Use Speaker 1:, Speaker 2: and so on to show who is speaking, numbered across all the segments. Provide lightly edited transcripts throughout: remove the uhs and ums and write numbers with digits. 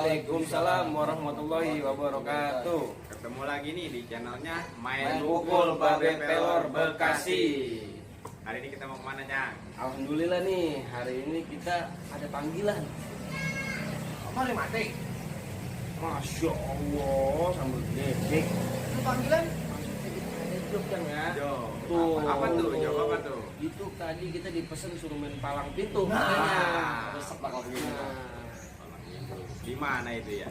Speaker 1: Waalaikumsalam warahmatullahi wabarakatuh.
Speaker 2: Ketemu lagi nih di channelnya
Speaker 1: Main Pukul Babe Pelor Bekasi.
Speaker 2: Hari ini kita mau kemana, Cang?
Speaker 1: Alhamdulillah nih, hari ini kita ada panggilan.
Speaker 3: Mari mati.
Speaker 1: Masya Allah, sambal bebek.
Speaker 3: Itu panggilan?
Speaker 1: Ada job kan ya?
Speaker 2: Jo.
Speaker 1: Tuh.
Speaker 2: Apa tuh? Jawab apa tuh?
Speaker 1: Itu tadi kita dipesan suruh main palang pintu.
Speaker 2: Nah,
Speaker 3: resep lah kalau begini.
Speaker 2: Di mana itu ya?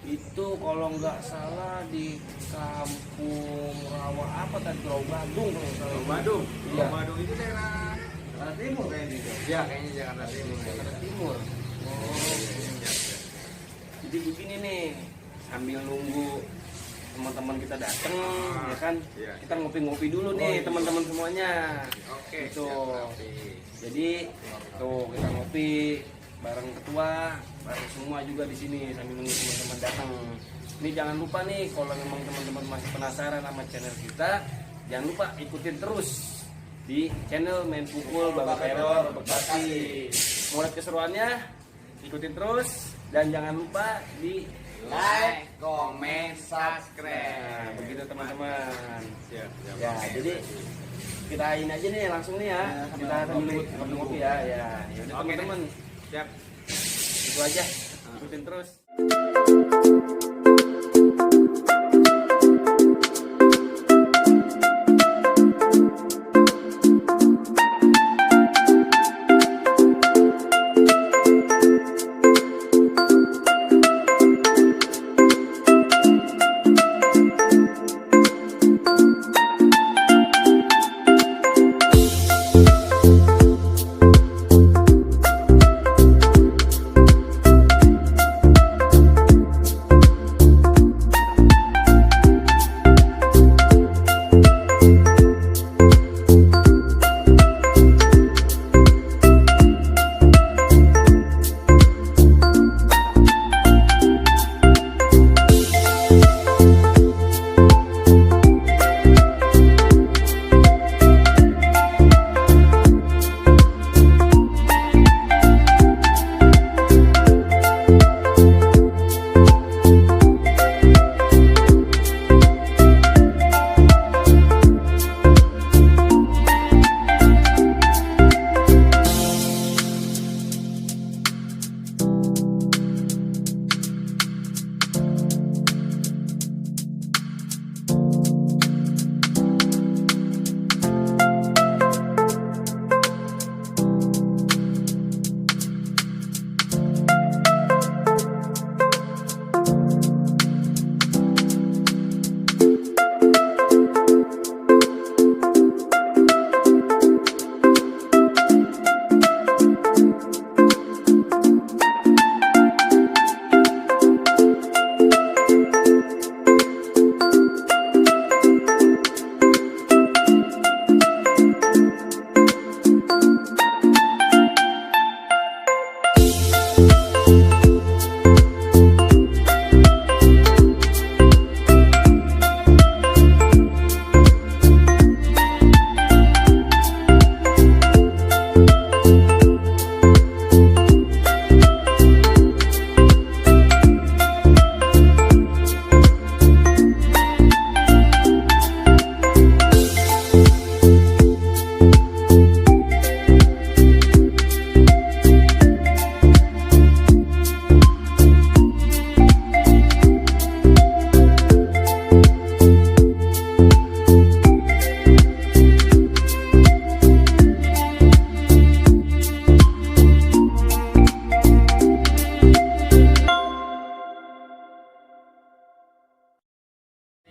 Speaker 1: Itu kalau nggak salah di kampung Rawa apa tadi, Rawa Badung kalau nggak salah.
Speaker 2: Badung.
Speaker 1: Iya.
Speaker 2: Badung itu daerah
Speaker 3: Jakarta Timur kayaknya itu.
Speaker 2: ya kayaknya Jakarta Timur.
Speaker 1: Jakarta Timur. Oh. Jadi begini nih, sambil nunggu teman-teman kita datang, ya kan?
Speaker 2: Iya.
Speaker 1: Kita ngopi-ngopi dulu nih, teman-teman semuanya.
Speaker 2: Oke.
Speaker 1: Gitu.
Speaker 2: siap, Rafi.
Speaker 1: Jadi tuh kita ngopi bareng ketua, bareng semua juga di sini sambil nunggu teman-teman datang. Ini jangan lupa nih, kalau memang teman-teman masih penasaran sama channel kita, jangan lupa ikutin terus di channel Main Pukul Babe Pelor Bekasi. Mau lihat keseruannya, ikutin terus dan jangan lupa di
Speaker 2: Like, comment,
Speaker 1: Nah,
Speaker 2: subscribe.
Speaker 1: begitu teman-teman.
Speaker 2: Siap, siap.
Speaker 1: Ya,
Speaker 2: Oke,
Speaker 1: jadi
Speaker 2: Rafi.
Speaker 1: kita ini aja nih langsung nih ya. Kita sambil ngopi ya. Ya, yaudah
Speaker 2: Oke,
Speaker 1: teman-teman.
Speaker 2: Siap.
Speaker 1: Itu aja. Ikutin terus.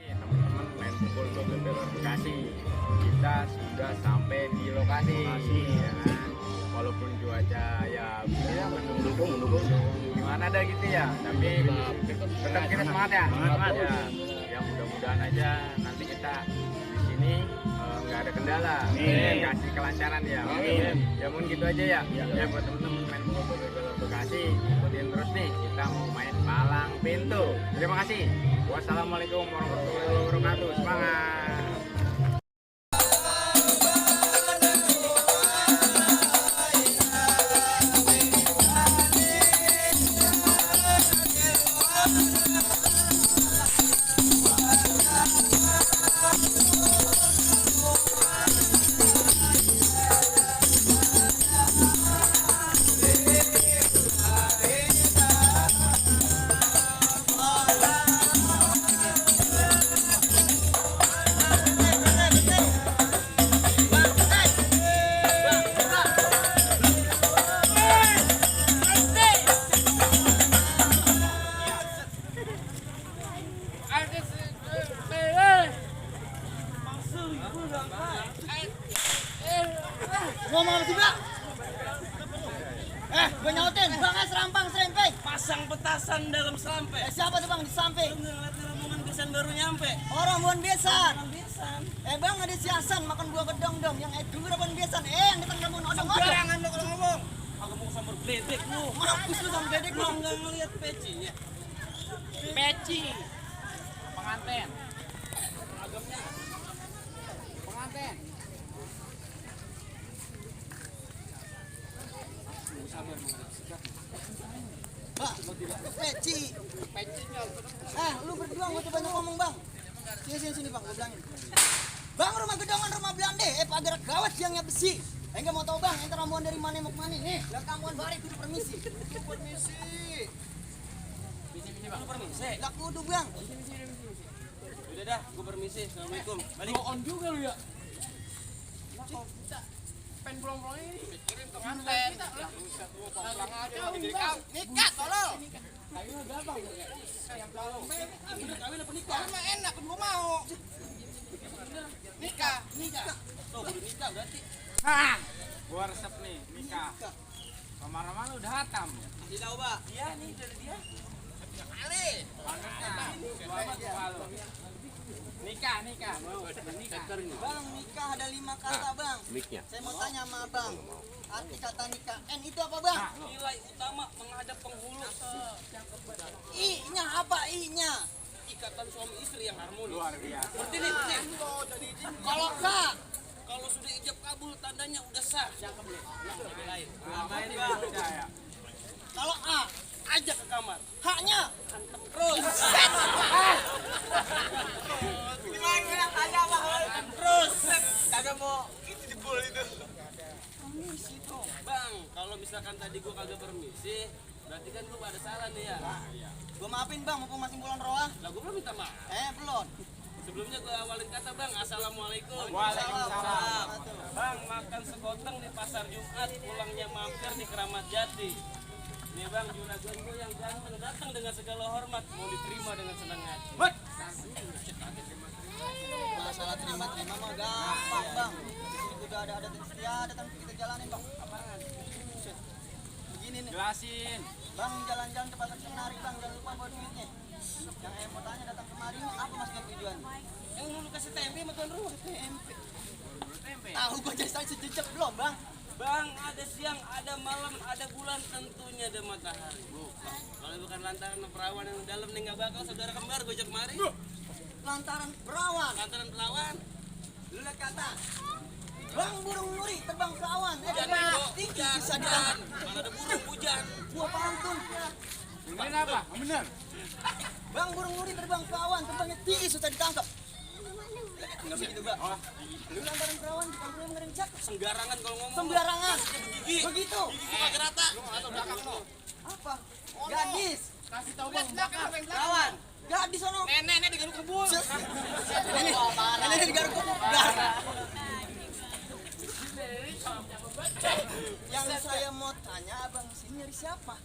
Speaker 2: Teman-teman Main Pukul Babe Pelor Bekasi, kita sudah sampai di lokasi ya kan? Walaupun cuaca ya begini ya mendukung gimana dah gitu ya, tapi tetap kita semangat ya, ya mudah-mudahan aja nanti kita di sini nggak ada kendala, kasih kelancaran ya. Ya mungkin gitu aja ya. Ya buat teman-teman Main Pukul Babe Pelor Bekasi, ikutin terus nih, kita mau main palang pintu. Terima kasih. Wassalamualaikum warahmatullahi wabarakatuh. Semangat.
Speaker 4: Ngomong apa sih, Bang? Gue nyautin, Bang serampang serempeng.
Speaker 1: Pasang petasan dalam selampe.
Speaker 4: Siapa tuh Bang di samping?
Speaker 1: Ngeliat rombongan besan baru nyampe.
Speaker 4: Orang buan besan.
Speaker 1: Besan.
Speaker 4: Bang ada siasan makan buah gedong dong. Yang dulu buan besan. Yang datang kamu odong-odong.
Speaker 1: Jangan lo kalau ngomong. Aku mau sambar gledek lu.
Speaker 4: Mampus lu sama dedek lu.
Speaker 1: Enggak ngeliat pecinya.
Speaker 2: Peci. Pengantin.
Speaker 1: Agamnya.
Speaker 2: Pengantin.
Speaker 4: Pak, peci.
Speaker 2: Pecinya.
Speaker 4: Lu berdua nggak usah banyak ngomong Bang. Sini Bang, gue bilangin. Bang rumah gedongan rumah Belanda. Pagar gawat siangnya besi. Enggak mau tahu Bang, entar ramuan dari mana mau kemana. Nih, lihat kamuan bari kudu permisi. Permisi.
Speaker 1: Bisi Bang. Permisi.
Speaker 4: Lah kudu Bang.
Speaker 1: Udah dah, gue permisi. Assalamualaikum. Balik.
Speaker 2: On juga lu ya. Pen pulang-pulang ini. Pikirin pengantin. Pulang aja. Nikah tolol. Kayaknya gampang. Yang kalau
Speaker 1: Kawin apa nikah?
Speaker 2: mah enak, gue mau. Nikah.
Speaker 1: Tuh, udah nikah berarti.
Speaker 2: Hah. Gua resep nih, nikah. Kamar-kamar udah hatam.
Speaker 1: Tidak tahu, Pak. Iya nih dari dia.
Speaker 2: Kali. Nikah. Mau nikah.
Speaker 4: Bang, nikah ada 5 kata Bang. Saya mau tanya sama Abang. Arti kata nikah N itu apa Bang?
Speaker 1: Nilai utama menghadap penghulu.
Speaker 4: I-nya apa I-nya?
Speaker 1: Ikatan suami istri yang harmonis.
Speaker 2: Luar biasa.
Speaker 1: Seperti ini, seperti ini.
Speaker 4: Kalau K,
Speaker 1: Kalau sudah ijab kabul tandanya udah sah. Cakep nih. Yang lain.
Speaker 2: Main udah ya.
Speaker 4: kalau A,
Speaker 1: Ajak ke kamar.
Speaker 4: H-nya
Speaker 1: Terus.
Speaker 4: terus.
Speaker 1: Kagak mau itu jebol itu. Permisi tuh. Bang, kalau misalkan tadi gua kagak permisi, berarti kan gua ada salah nih ya.
Speaker 4: Gua maafin Bang, mumpung masih bulan roah.
Speaker 1: Lah gua belum minta maaf.
Speaker 4: Belum.
Speaker 1: Sebelumnya gua awalin kata Bang, Assalamualaikum.
Speaker 2: Waalaikumsalam.
Speaker 1: Bang, makan sekoteng di pasar Jumat, pulangnya mampir di Keramat Jati. Nih Bang, juragan gua yang ganteng datang dengan segala hormat, mau diterima dengan senang hati.
Speaker 4: Masalah terima-terima mah gampang Bang. Di sini udah ada adat istiadat yang kita jalanin Bang. Apaan? Begini nih.
Speaker 2: Jelasin.
Speaker 4: Bang jalan-jalan ke pasar Kenari Bang, jangan lupa bawa duitnya. Yang mau tanya datang kemari apa mas tujuan?
Speaker 1: Yang mau kasih tempe sama tuan rumah.
Speaker 2: Tempe.
Speaker 4: Tahu gua jadi sejejak belum Bang?
Speaker 1: Bang, ada siang, ada malam, ada bulan, tentunya ada matahari. Bukan. Kalau bukan lantaran perawan yang dalam nih nggak bakal saudara kembar gue ajak kemari.
Speaker 4: Lantaran perawan.
Speaker 1: Lantaran perawan.
Speaker 4: Lu lihat kata. Bang burung nuri terbang ke awan. Tinggi bisa
Speaker 1: Hujan.
Speaker 4: ditangkap.
Speaker 1: Mana ada burung hujan.
Speaker 4: Buah pantun.
Speaker 2: Benerin apa? Bener.
Speaker 4: Bang burung nuri terbang ke awan, terbangnya tinggi susah ditangkap. Enggak begitu, Bang. Lu lantaran perawan di kampung yang ngering cakep.
Speaker 1: Sembarangan kalau ngomong.
Speaker 4: Sembarangan.
Speaker 1: Gigi.
Speaker 4: Begitu.
Speaker 1: Gigi kagak rata.
Speaker 4: Apa? Gadis.
Speaker 2: Kasih tahu Bang, bakar.
Speaker 4: Perawan. Gadis sono.
Speaker 1: Nenek di garuk kebun.
Speaker 4: Ini di garuk kebun. Yang saya mau tanya abang sini nyari siapa?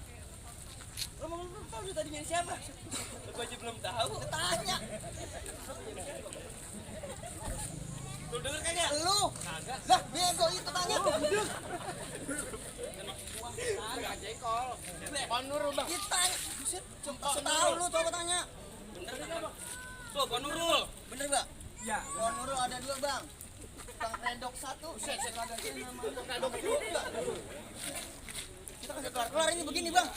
Speaker 1: Lo mau tahu tadi nyari siapa? Lo aja belum tahu.
Speaker 4: Tanya.
Speaker 1: Lo denger kagak?
Speaker 4: Lu. Lah, bego itu tanya.
Speaker 2: Konur Bang.
Speaker 4: Ditanya. Buset, tahu lu coba tanya.
Speaker 1: Bener kagak Bang? Tuh, Pak Nurul.
Speaker 4: Bener, Bang?
Speaker 2: Ya.
Speaker 4: Pohon Nurul ada 2, Bang. Tukang redok 1. Redok 2. Kita kasih keluar ini begini, Bang.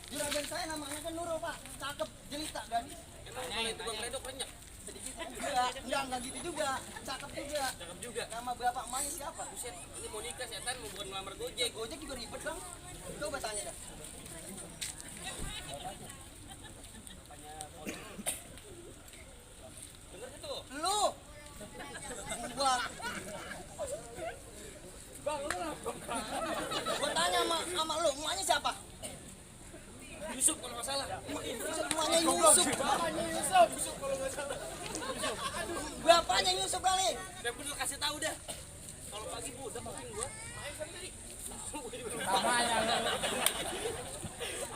Speaker 4: Juragan saya namanya kan Nurul, Pak. Cakep, jelita, gadis.
Speaker 1: Tanyain tukang ledok banyak.
Speaker 4: Sedikit juga. Enggak gitu juga. Cakep juga.
Speaker 1: Cakep juga.
Speaker 4: Nama bapak emaknya siapa?
Speaker 1: Buset, ini mau nikah setan mau bukan ngelamar Gojek.
Speaker 4: Gojek juga ribet, Bang. Coba tanya dah.
Speaker 1: Bener gitu?
Speaker 4: Lu. Gua. Gua tanya sama lu, emaknya siapa?
Speaker 1: Yusuf kalau nggak salah.
Speaker 4: Emaknya Yusuf. Bapaknya Yusuf kali.
Speaker 1: Dan bener kasih tahu dah. Kalau pagi budak makin gua.
Speaker 2: Namanya.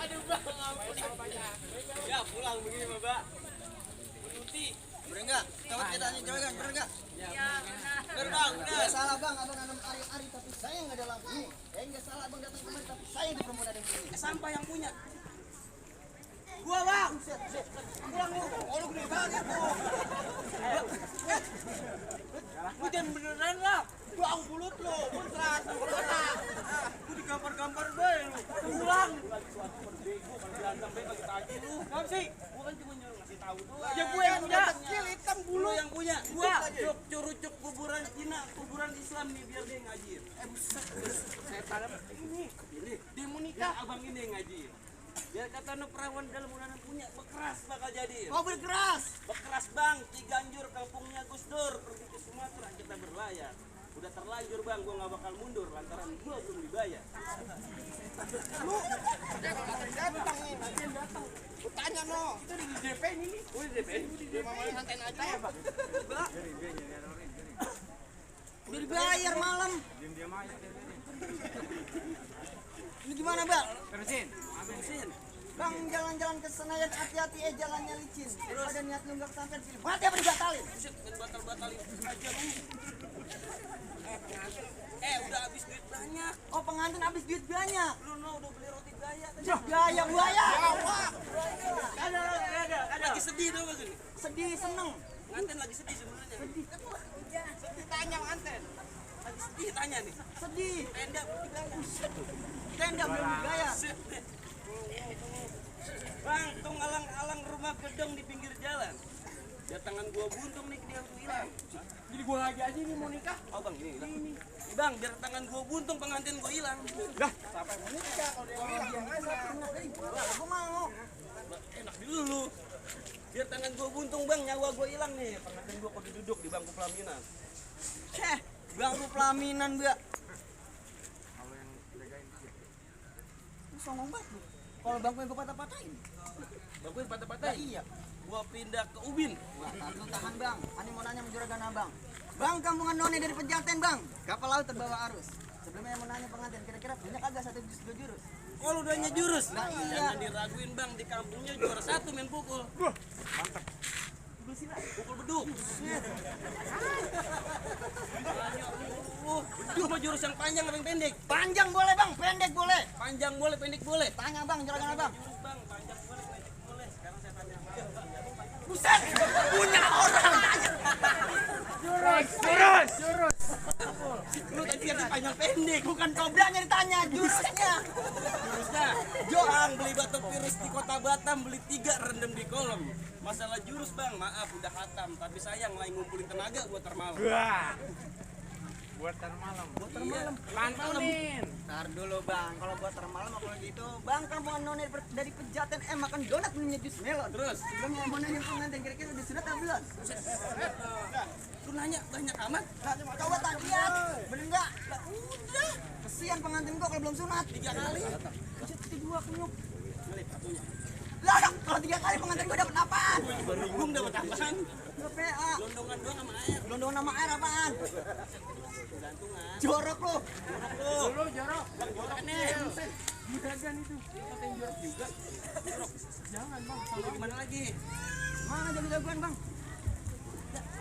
Speaker 1: Aduh Bang, ampun. Ya pulang begini Mbak. Menuti.
Speaker 4: Bener enggak? Coba kita tanya juragan, bener enggak? Bener bang, enggak salah bang, abang nanam ari-ari tapi saya nggak dalam ini. Enggak salah abang datang kemari tapi saya yang dipromosi ada ini.
Speaker 5: Sampah yang punya. Gua bang. Pulang lu. Oh lu gede banget lu. Lu jangan beneran lah. Buang mulut lu. Muntras. Lu digampar-gampar bae lu. Pulang. Ngap sih? Gua kan cuma nyuruh ngasih tahu doang. Ya gua yang punya. Kecil hitam bulu yang punya. Gua curucuk kuburan Cina, kuburan Islam nih biar dia ngaji. Buset. Saya tanam ini. Dia mau nikah abang ini yang ngaji. Biar kata no perawan dalam unanan punya bekeras bakal jadi.
Speaker 4: Oh berkeras.
Speaker 5: Bekeras bang, Ciganjur kampungnya Gus Dur pergi ke Sumatera kita berlayar. Udah terlanjur bang, gua nggak bakal mundur lantaran gua belum dibayar. Lu datang nih, nanti datang. Gua tanya no, itu di DP ini nih. Oh di DP, di DP. Mau santai aja ya bang.
Speaker 4: Udah dibayar malam.
Speaker 2: Diam-diam aja.
Speaker 4: Ini gimana bang?
Speaker 5: Terusin.
Speaker 4: Bang jalan-jalan ke Senayan hati-hati jalannya licin. Terus ada niat lu nggak kesampean sini. Mati apa dibatalin?
Speaker 5: Buset, batal-batalin aja lu. Udah habis duit banyak.
Speaker 4: Oh pengantin habis duit banyak.
Speaker 5: Lu no udah beli roti gaya.
Speaker 4: Gaya buaya.
Speaker 5: Ada. Lagi sedih dong mas ini.
Speaker 4: Sedih seneng.
Speaker 5: Nganten lagi sedih sebenarnya. Sedih tanya nganten. Lagi sedih tanya nih.
Speaker 4: Sedih.
Speaker 5: Tenda beli gaya.
Speaker 4: Tenda belum digaya.
Speaker 5: Bang, tong alang-alang rumah gedong di pinggir jalan. Ya tangan gua buntung nih dia tuh hilang. Jadi gua lagi aja nih mau nikah. Oh bang ini hilang. Ini. Bang, biar tangan gua buntung pengantin gua hilang. Dah, siapa yang mau nikah kalau dia hilang?
Speaker 4: Aku mau.
Speaker 5: Enak dulu. Biar tangan gua buntung bang, nyawa gua hilang nih. Pengantin gua kok duduk di bangku pelaminan.
Speaker 4: Bangku pelaminan mbak. Songong banget lu. Kalau bangku yang gue patah-patahin.
Speaker 5: Bangku yang patah-patah?
Speaker 4: Iya.
Speaker 5: Gua pindah ke Ubin.
Speaker 4: Wah, tahan bang. Ani mau nanya sama juragan abang. Bang, kampungan none dari Pejaten bang. Kapal laut terbawa arus. Sebelumnya mau nanya pengantin, kira-kira punya kagak 1 jurus 2 jurus?
Speaker 5: Oh lu udahnya jurus?
Speaker 4: Nah, iya.
Speaker 5: Jangan diraguin bang, di kampungnya juara 1 main pukul. Mantap. Pukul beduk. Beduk mah jurus yang panjang apa yang pendek?
Speaker 4: Panjang boleh bang, pendek boleh.
Speaker 5: Panjang boleh, pendek boleh.
Speaker 4: Tanya bang, juragan abang.
Speaker 5: Jurus bang, panjang boleh, pendek boleh. Sekarang saya tanya sama abang.
Speaker 4: Buset, punya orang.
Speaker 3: Jurus.
Speaker 5: Lu tadi kata panjang pendek.
Speaker 4: Bukan kobranya ditanya, jurusnya.
Speaker 5: Jurusnya, Joang beli batok virus di kota Batam, beli 3 rendam di kolom. Masalah jurus bang, maaf udah hatam, tapi sayang lagi ngumpulin tenaga buat termalam.
Speaker 2: Wah. Buat malam.
Speaker 5: Termalam.
Speaker 2: Lantunin.
Speaker 4: Ntar dulu bang, kalau buat termalam apa gitu. Bang, kampungan none dari Pejaten makan donat minumnya jus melon.
Speaker 5: Terus?
Speaker 4: Sebelumnya mau nanya pengantin, kira-kira udah sunat apa belum?
Speaker 5: Lu nanya banyak amat.
Speaker 4: Nah, coba tak lihat, bener nggak? Lah, udah. Kesian pengantin gua kalau belum sunat.
Speaker 5: 3 kali.
Speaker 4: Buset, 2 kenyuk.
Speaker 5: Kali satunya.
Speaker 4: Lah, kalau 3 kali pengantin gua dapat apaan?
Speaker 5: Baru bingung dapat apaan?
Speaker 4: Dapat PA.
Speaker 5: Londongan doang sama air.
Speaker 4: Londongan nama air apaan?
Speaker 5: Gantungan.
Speaker 4: Jorok lu.
Speaker 5: Lu jorok. Jorok nih. Juragan itu. Kita yang jorok juga. Jorok. Jangan bang. Kalau gimana lagi?
Speaker 4: Mana jadi jagoan bang?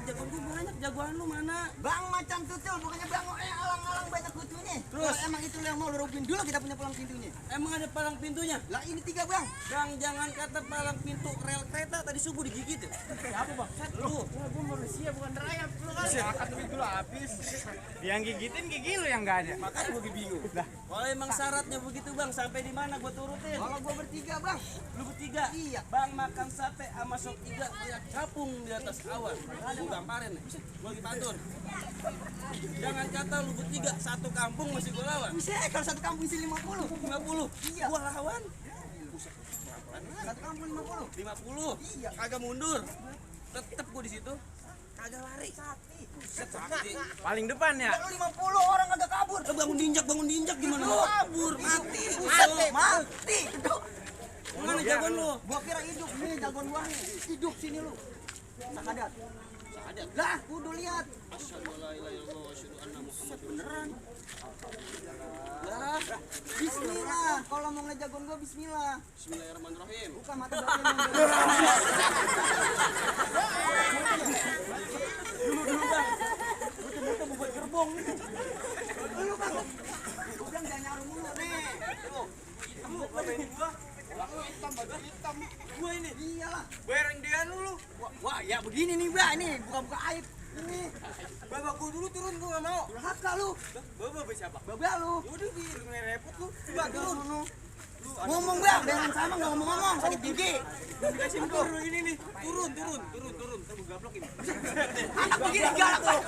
Speaker 5: Jagoan gue banyak. Jagoan lu mana?
Speaker 4: Bang macan tutul, bukannya bang alang-alang banyak kutunya.
Speaker 5: Terus?
Speaker 4: Kalau emang itu yang mau lu rubin dulu kita punya palang pintunya.
Speaker 5: Emang ada palang pintunya?
Speaker 4: Lah ini 3 bang.
Speaker 5: Bang, jangan kata palang pintu rel kereta tadi subuh digigit ya. Apa bang? Lu.
Speaker 3: Ya gue manusia bukan rayap. Lu kan akan duit dulu habis.
Speaker 2: Yang gigitin gigi lu yang enggak ada.
Speaker 5: Makanya gue bingung. Kalau emang syaratnya begitu bang, sampai di mana gue turutin?
Speaker 4: Kalau gua bertiga bang.
Speaker 5: Lu bertiga?
Speaker 4: Iya.
Speaker 5: Bang makan sate sama sop iga lihat capung di atas awan. Gue gamparin nih. Gue lagi pantun. Jangan kata lu bertiga, 1 kampung masih gue lawan.
Speaker 4: Buset, kalau 1 kampung isi 50.
Speaker 5: 50.
Speaker 4: Iya.
Speaker 5: Gue lawan.
Speaker 4: 1 kampung 50.
Speaker 5: 50.
Speaker 4: Iya.
Speaker 5: Kagak mundur. Tetep gue di situ. Kagak lari. Buset, sakti.
Speaker 2: Paling depan ya.
Speaker 4: Kalau 50 orang agak kabur.
Speaker 5: Bangun diinjak gimana? Lu kabur, mati.
Speaker 4: Buset, mati. Aduh.
Speaker 5: Mana jagoan lu?
Speaker 4: Gua kira hidup nih jagoan gua nih. Hidup sini lu. Sakadat.
Speaker 5: Ada.
Speaker 4: Lah, kudu lihat.
Speaker 5: Asyhadu alla ilaha illallah wa asyhadu anna Muhammadar
Speaker 4: Beneran. Lah, bismillah. Kalau mau ngejagoin gua bismillah.
Speaker 5: Bismillahirrahmanirrahim.
Speaker 4: Buka mata batin. Betul-betul buat gerbong nih. Lu Bang. Udah jangan nyaru mulu nih. Tuh.
Speaker 5: Kamu ngapain gua? Hitam, baju hitam. Gua ini.
Speaker 4: Iyalah.
Speaker 5: Bareng dia lu.
Speaker 4: Wah, ya begini nih, Mbak. Nih, buka-buka aib. Ini.
Speaker 5: Bapak gua dulu turun gua enggak mau.
Speaker 4: Durhaka lu.
Speaker 5: Bapak siapa?
Speaker 4: Babak lu.
Speaker 5: Udah di repot lu. Coba turun.
Speaker 4: Ngomong Bang, jangan sama enggak ngomong-ngomong, sakit gigi.
Speaker 5: Dikasih turun ini nih. Turun. Ntar gua gablokin.
Speaker 4: Anak begini galak lu.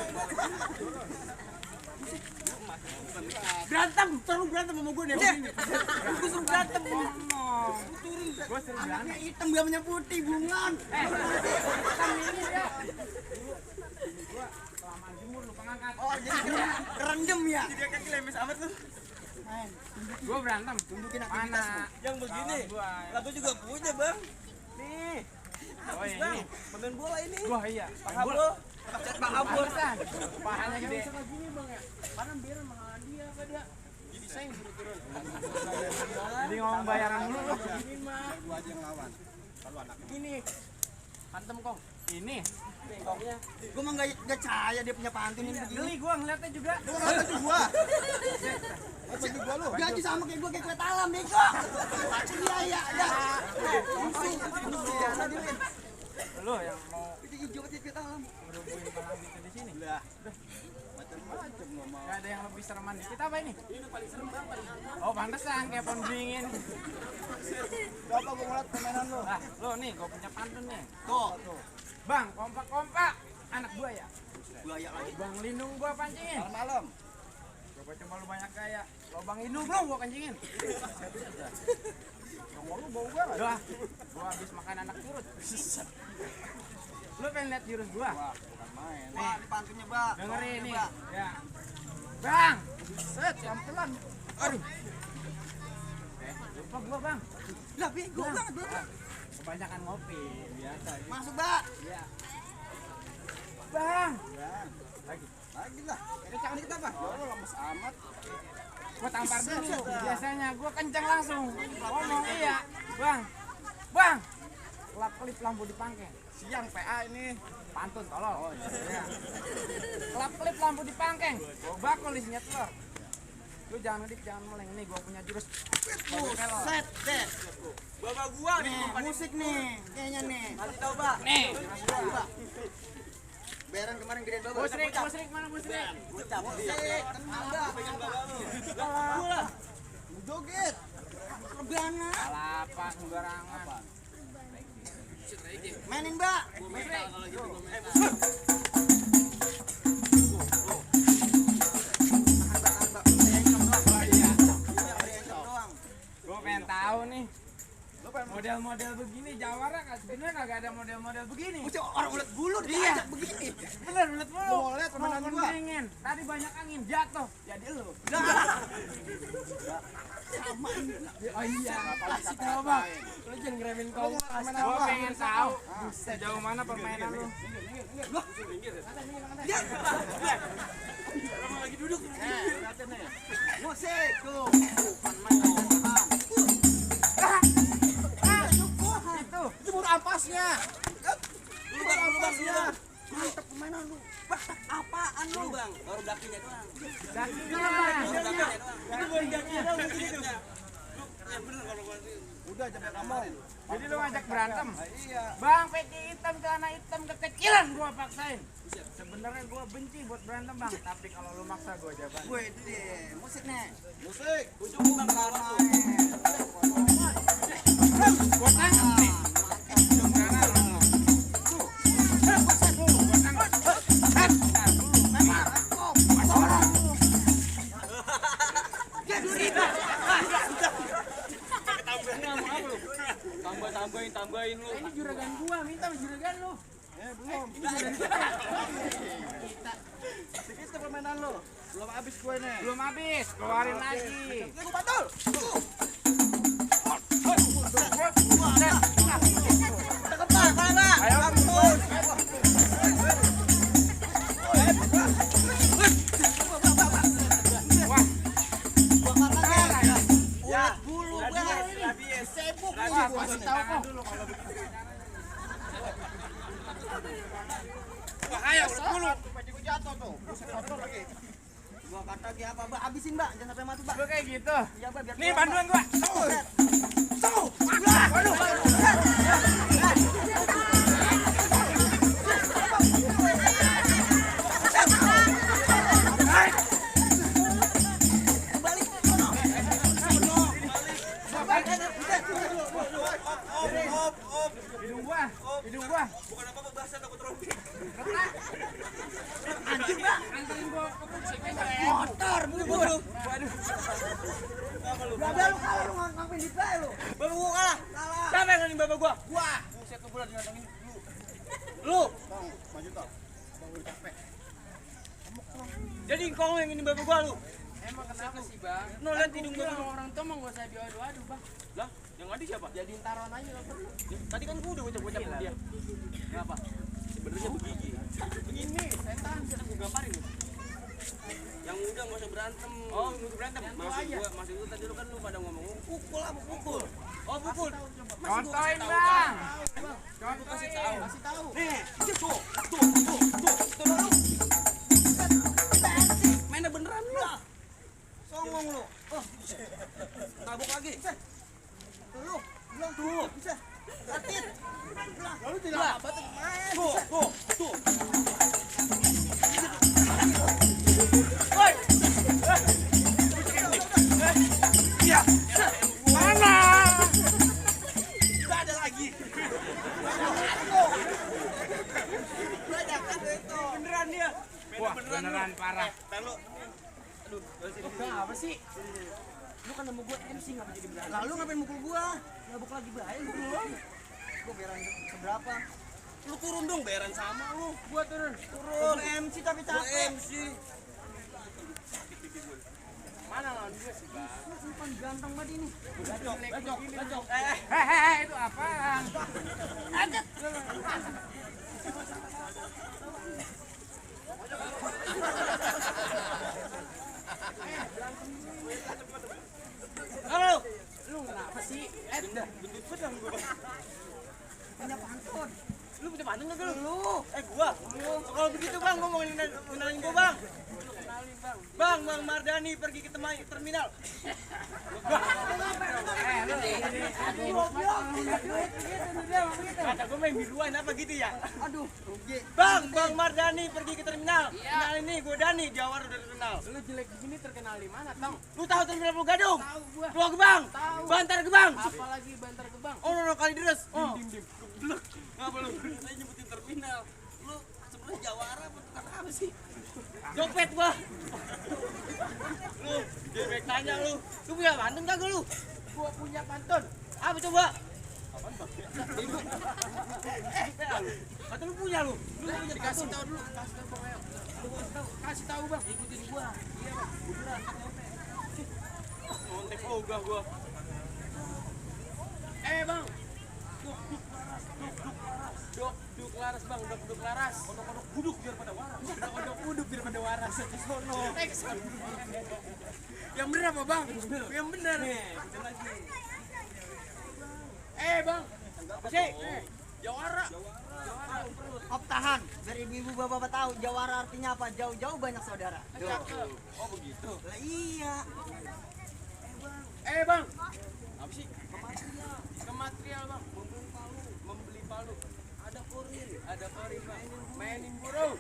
Speaker 5: Berantem, terus berantem sama gua nih. Gua suruh berantem ngomong. Turun.
Speaker 2: Gua sering
Speaker 4: Anaknya hitam gambarnya putih, bunglon.
Speaker 2: Kelamaan jemur lupa ngangkat.
Speaker 4: Oh, jadi kerendam ya.
Speaker 5: Dia kaki lemes amat lu.
Speaker 4: Main.
Speaker 2: Gua berantem.
Speaker 4: Tunjukin aktivitas lu.
Speaker 2: Mana?
Speaker 5: Yang begini.
Speaker 2: Gua.
Speaker 5: Lah gua juga punya, Bang.
Speaker 2: Nih. Oh
Speaker 5: Bang,
Speaker 2: ini.
Speaker 5: pemain bola ini.
Speaker 2: Gua iya.
Speaker 5: Paham lu? Paham lu.
Speaker 2: Pantesan. Pahanya gede. Jadi ngomong bayaran dulu lu.
Speaker 5: Ini. Hantem kong.
Speaker 2: Ini.
Speaker 5: Bengkoknya.
Speaker 4: Gua mah enggak percaya dia punya pantun ini begini.
Speaker 2: Geli gua ngeliatnya juga.
Speaker 4: Baju gua. Baju gua lu. Gaji sama kayak gua kayak kereta alam, bego. Iya, iya, ya.
Speaker 2: Lu yang mau
Speaker 4: Itu hijau kayak kereta alam.
Speaker 2: ngerubuhin palang gitu di sini. Macam-macam ngomong. Gak ada yang lebih sereman di kita apa ini? Ini paling serem Bang, Oh, pantesan kayak pohon beringin.
Speaker 4: Coba gua ngeliat permainan lu.
Speaker 2: Lah, lu nih gua punya pantun nih.
Speaker 4: Tuh.
Speaker 2: Bang, kompak-kompak. Anak buaya.
Speaker 4: Buaya lagi.
Speaker 2: Bang lindung gua pancingin.
Speaker 4: Malam.
Speaker 2: Coba cuma lu banyak gaya. Lobang hidung lu gua kencingin. Ngomong lu bau banget. Doa. Gua habis makan anak curut. Lu pengen lihat jurus gua?
Speaker 4: Nih, ini pantunnya, Bang.
Speaker 2: Dengerin nih. Ya. Bang. Set, pelan-pelan. Aduh. Lupa gua, Bang.
Speaker 4: Lah, bego banget, Bang.
Speaker 2: Kebanyakan ngopi, biasa.
Speaker 4: Masuk, Bang.
Speaker 2: Iya. Bang.
Speaker 4: Lagi lah.
Speaker 2: Ini cakap dikit apa?
Speaker 4: Lu lemes amat.
Speaker 2: Gua tampar dulu. Biasanya gua kenceng langsung. Ngomong iya. Bang. Bang. Kelap-kelip lampu di pangkeng. Siang PA ini. Pantun tolong. Oh iya. Kelap-kelip lampu di pangkeng. Gua bakul isinya telur. Lu jangan ngedip, jangan meleng. Nih gua punya jurus.
Speaker 4: Set, deh.
Speaker 5: Bapak gua nih.
Speaker 4: Nih, musik nih. Kayaknya nih.
Speaker 5: Kasih tahu, Pak.
Speaker 2: Nih.
Speaker 4: Coba. Bayaran kemarin gedein Bapak.
Speaker 2: Musrik mana musrik?
Speaker 4: Musik. Ada.
Speaker 5: Pegang bapak lu.
Speaker 4: Gua. Joget. Rebana.
Speaker 2: Apa sembarangan.
Speaker 4: Mainin, Mbak.
Speaker 2: Gua pengen tahu nih. Model-model begini Jawara kan sebenarnya kagak ada model-model begini.
Speaker 4: Orang ulet bulu
Speaker 2: Iya.
Speaker 4: diajak begini.
Speaker 2: Bener ulet mulu.
Speaker 4: Mau lihat permainan
Speaker 2: Mau
Speaker 4: gua?
Speaker 2: dingin. Tadi banyak angin jatuh. Jadi lu. Oh iya. Kasih tahu Bang. Lu jangan ngeremin kau. Gua pengen tahu sejauh mana permainan lu.
Speaker 5: Lagi duduk.
Speaker 4: Musik tuh. Itu baru ampasnya.
Speaker 5: Lu Bang.
Speaker 4: Mantap permainan lu.
Speaker 5: Apaan lu, Bang? Baru dakinya doang.
Speaker 2: Dakinya.
Speaker 5: Itu baru dakinya doang gitu. Ya bener kalau gua
Speaker 4: Udah jangan kamu.
Speaker 2: Jadi lu ngajak berantem.
Speaker 4: Iya.
Speaker 2: Bang, peci hitam, celana hitam, kekecilan gua paksain. Sebenarnya gua benci buat berantem bang, tapi kalau lu maksa gua jawaban.
Speaker 4: Gue deh, musik nih.
Speaker 5: musik. Ujung bukan karena tuh.
Speaker 2: Gua tangkap nih.
Speaker 5: Tambahin lu.
Speaker 2: Ini juragan gua, minta juragan lu.
Speaker 4: Belum. Sedikit permainan lu. Belum habis gue nih.
Speaker 2: Belum habis, keluarin lagi.
Speaker 4: Ini gue batul.
Speaker 2: Ayo.
Speaker 3: kasih tahu kok. Bahaya udah dulu. Baju gua jatuh tuh. Buset kotor lagi.
Speaker 4: Gua kata dia apa, Mbak? Habisin, Mbak. Jangan sampai mati, Mbak.
Speaker 3: Gua kayak gitu.
Speaker 4: Iya, Mbak, biar
Speaker 3: Nih
Speaker 4: keluar,
Speaker 3: bantuan
Speaker 4: Mbak.
Speaker 3: gua.
Speaker 4: Tuh.
Speaker 3: Waduh.
Speaker 4: Balik ke sono.
Speaker 3: Hidung gua.
Speaker 5: Bukan apa-apa bahasa takut rompi.
Speaker 4: Anjing, Mbak.
Speaker 3: Anterin gua ke polisi.
Speaker 4: Motor, buru-buru. Udah lu kalah lu ngapain di play lu?
Speaker 5: Bapak gua kalah.
Speaker 4: Kalah.
Speaker 5: Siapa yang ngalahin bapak gua?
Speaker 4: Gua.
Speaker 5: Buset tuh bulan ngantangin lu. Lu. Jadi kau yang ini bapak gua lu.
Speaker 3: Emang kenapa sih, Bang?
Speaker 5: No, lihat hidung gua
Speaker 3: bilang
Speaker 5: tuh.
Speaker 3: orang tua mah enggak usah diadu-adu, Bang.
Speaker 5: Lah, yang ngadi siapa?
Speaker 3: Jadiin taruhan aja enggak perlu.
Speaker 5: Tadi kan gua udah bocah-bocah sama dia. Kenapa? Sebenarnya begini.
Speaker 3: Begini, setan.
Speaker 5: Kita gua gamparin lu. Yang muda nggak usah berantem. Oh, nggak usah berantem. Masih gua tadi lu kan lu pada ngomong pukul apa pukul? Oh, pukul.
Speaker 3: Contohin, Bang.
Speaker 5: Coba gua kasih tahu.
Speaker 3: Kasih tahu.
Speaker 5: Nih, tuh lu. Mainnya beneran lu.
Speaker 4: Songong lu. Oh,
Speaker 5: Tabuk lagi.
Speaker 4: lu. Belum tuh. Bisa. Atit.
Speaker 3: Lalu tidak apa tuh main.
Speaker 5: Tuh. Iya.
Speaker 3: Mana?
Speaker 5: Enggak ada lagi. Beneran dia.
Speaker 3: Wah, beneran parah.
Speaker 5: Lalu
Speaker 3: Apa sih?
Speaker 4: Lu kan sama gua MC ngapa jadi berantem? Lalu ngapain mukul gua? Ngabuk lagi bahaya lu. Gua bayaran seberapa?
Speaker 5: lu turun dong bayaran sama lu.
Speaker 3: Gua turun.
Speaker 4: Turun MC tapi capek.
Speaker 5: MC.
Speaker 3: Mana lawan gue sih, Bang?
Speaker 4: Lu bukan ganteng banget ini.
Speaker 5: Bacok.
Speaker 3: Itu apaan?
Speaker 5: Halo.
Speaker 3: Lu kenapa sih?
Speaker 5: Udah, gendut pedang gua.
Speaker 4: Punya pantun.
Speaker 5: Lu punya pantun enggak lu?
Speaker 4: Lu.
Speaker 5: Gua. Kalau begitu Bang, ngomongin kenalin gua, Bang.
Speaker 3: Kenalin, Bang.
Speaker 5: Bang Mardani pergi ke terminal. Kata gue main biduan apa gitu ya?
Speaker 4: Aduh, rugi.
Speaker 5: Bang Mardani pergi ke terminal. Kenal ini gue Dani, Jawar udah terkenal.
Speaker 3: Lu jelek begini terkenal di mana, Tong?
Speaker 5: Lu tahu terminal Pulau Gadung?
Speaker 3: Tahu gua.
Speaker 5: Pulau Gebang.
Speaker 3: Tahu.
Speaker 5: Bantar Gebang.
Speaker 3: Apalagi Bantar Gebang.
Speaker 5: Oh, no, kali deres. Oh.
Speaker 3: Dim.
Speaker 5: Lu ngapa lu? Saya nyebutin terminal. Lu sebenarnya Jawara apa tukang apa sih? Jopet gua. Lu, dia baik tanya lu. Lu punya pantun kagak lu?
Speaker 3: Gua punya pantun.
Speaker 5: Apa coba? Kata lu punya lu. Lu punya
Speaker 3: Dikasih
Speaker 5: pantun.
Speaker 3: tahu dulu, kasih tahu Bang. Ayo. Kasih tahu, Bang. Ikutin gua. Iya, Bang. Beneran.
Speaker 5: Kontek ogah gua.
Speaker 3: Bang. Duk laras, Bang. Duk laras.
Speaker 5: Kodok buduk biar pada waras.
Speaker 3: Kodok uduk biar pada waras. Sono. Yang bener apa, Bang? Yang bener.
Speaker 5: Nih, bener lagi.
Speaker 3: Bang.
Speaker 5: Apa sih?
Speaker 3: Jawara.
Speaker 4: Op tahan. Biar ibu-ibu bapak-bapak tahu Jawara artinya apa. Jauh-jauh banyak saudara.
Speaker 3: Cakep.
Speaker 5: Oh begitu.
Speaker 4: Lah iya.
Speaker 3: Bang.
Speaker 5: Apa sih?
Speaker 3: Ke material, Bang. Membeli palu. Ada korin, Bang. Mainin burung.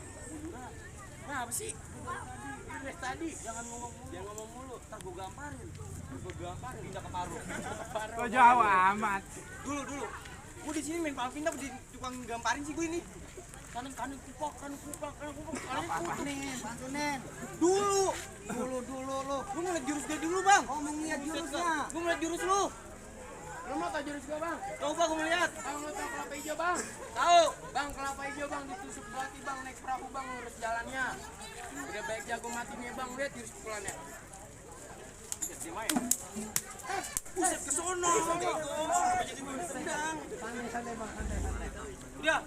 Speaker 3: Nah, apa sih? Ini tadi.
Speaker 5: Jangan ngomong mulu. Ntar gua gamparin. Pindah ke paru.
Speaker 3: Kok jauh amat?
Speaker 5: Dulu. Gua di sini main palu pindah di tukang gamparin sih gua ini. Kanan kupak.
Speaker 4: Pantunin, pantunin.
Speaker 5: Dulu
Speaker 4: Dulu lu.
Speaker 5: Lu ngeliat jurus gue dulu, Bang.
Speaker 4: Oh, mau ngeliat jurusnya.
Speaker 5: Gue ngeliat jurus lu.
Speaker 3: Lu mau tau jurus gua, Bang?
Speaker 5: Coba gue ngeliat.
Speaker 3: Bang, lu tau kelapa hijau, Bang?
Speaker 5: Tahu.
Speaker 3: Bang, kelapa hijau, Bang, ditusuk belati, Bang, naik perahu, Bang, lurus jalannya. Udah baik jago matinya, Bang, lihat jurus pukulannya.
Speaker 5: Dia main. Buset ke sono. Jadi gue sedang.
Speaker 3: Santai, Bang, santai.
Speaker 5: Udah.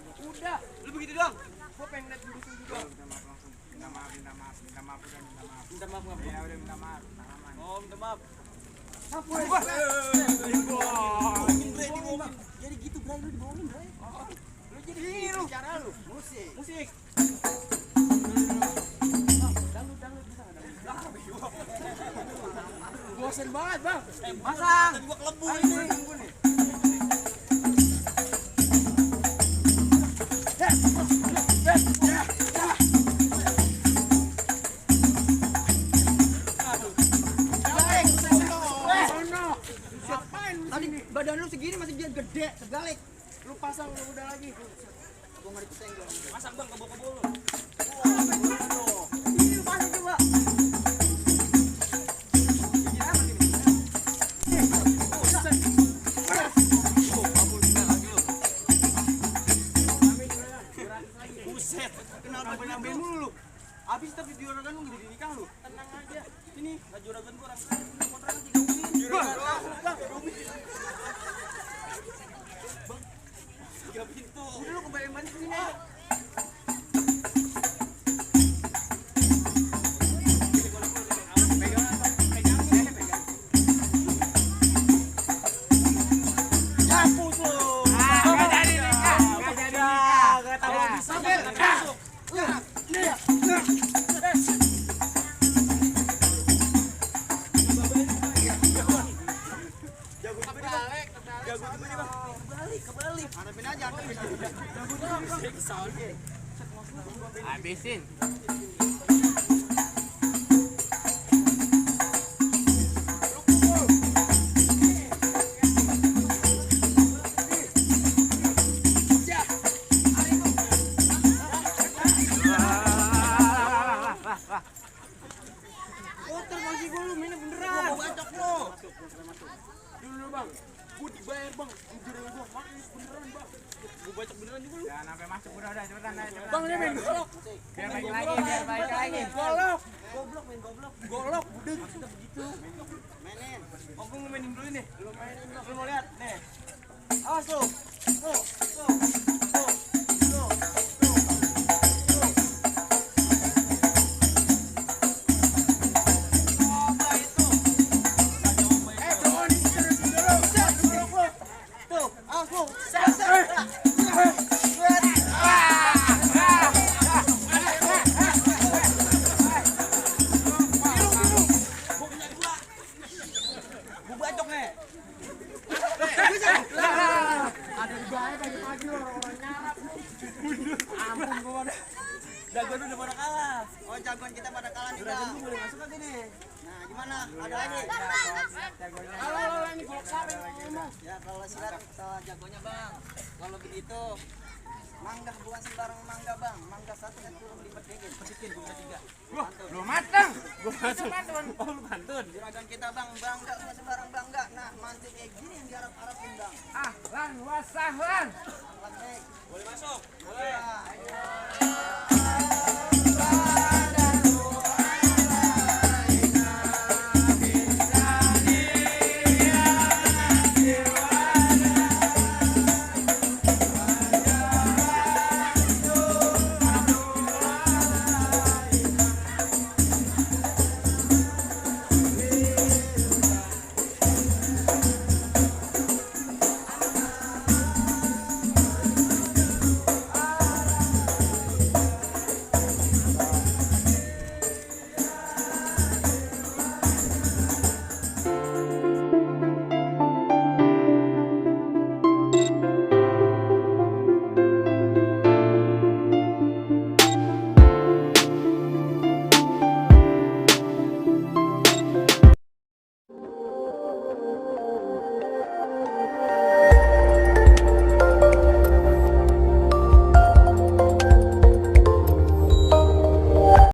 Speaker 5: Lu begitu doang.
Speaker 3: Gua pengen lihat jurusnya juga.
Speaker 2: Minta maaf.
Speaker 5: Minta maaf nggak?
Speaker 2: Ya udah minta maaf.
Speaker 5: Oh, minta maaf.
Speaker 4: Sapu.
Speaker 5: Mungkin bre di mobil.
Speaker 4: Bray, lu dibawain, Bray.
Speaker 3: Lu jadi ini lu cara lu.
Speaker 4: Musik.
Speaker 3: Musik. Bosen banget, Bang.
Speaker 4: Pasang. Tadi gua kelebu ini. Tadi badan lu segini masih dia gede, terbalik.
Speaker 3: Lu pasang lu udah lagi.
Speaker 4: Gua enggak disenggol.
Speaker 3: Pasang Bang kebo-kebo lu.
Speaker 4: Ini lu pasang coba.
Speaker 3: Buset, kenapa nyampein mulu lu? Habis tapi juragan lu jadi nikah lu. Tenang aja. Ini enggak juragan gua orang kaya punya kontrakan 3 win. Juragan Bang, 3 win. Bang, 3 pintu. Udah lu kembali main sini.
Speaker 2: Habisin.
Speaker 3: Kotor bagi gua lu mainnya beneran. Gua bacok lu. Dulu Bang. Gua dibayar Bang. Jujur gua main beneran Bang. Gua bacok beneran juga lu.
Speaker 2: Jangan sampai masuk udah cepetan cepetan.
Speaker 3: Bang dia main golok.
Speaker 2: Biar baik lagi, biar baik lagi.
Speaker 3: Golok.
Speaker 4: Goblok main goblok.
Speaker 3: Golok budeg kita begitu.
Speaker 4: Mainin.
Speaker 3: Oh gua mainin dulu nih. Lu mainin Bang. Lu mau lihat nih. Awas lu. Tuh. Tuh. Tuh. Tuh. Jagoan udah pada kalah.
Speaker 4: Oh, jagoan kita pada kalah nih, Bang.
Speaker 3: Juragan boleh masuk lagi nih.
Speaker 4: Nah, gimana? Ada lagi?
Speaker 3: Halo, ini golok siapa yang ngomong?
Speaker 4: Ya, kalau silat salah jagonya, Bang. Kalau begitu, mangga bukan sembarang mangga, Bang. Mangga satu yang turun lipat gege, sedikit bunga 3.
Speaker 2: Belum matang.
Speaker 3: Gua masuk. Oh, lu pantun.
Speaker 4: Juragan kita, Bang, bangga bukan sembarang bangga. Nah, mantu kayak gini yang diharap-harapin, Bang.
Speaker 2: Ahlan wa sahlan.
Speaker 4: Selamat, Nek.
Speaker 3: Boleh masuk.
Speaker 4: Boleh.
Speaker 3: Boleh.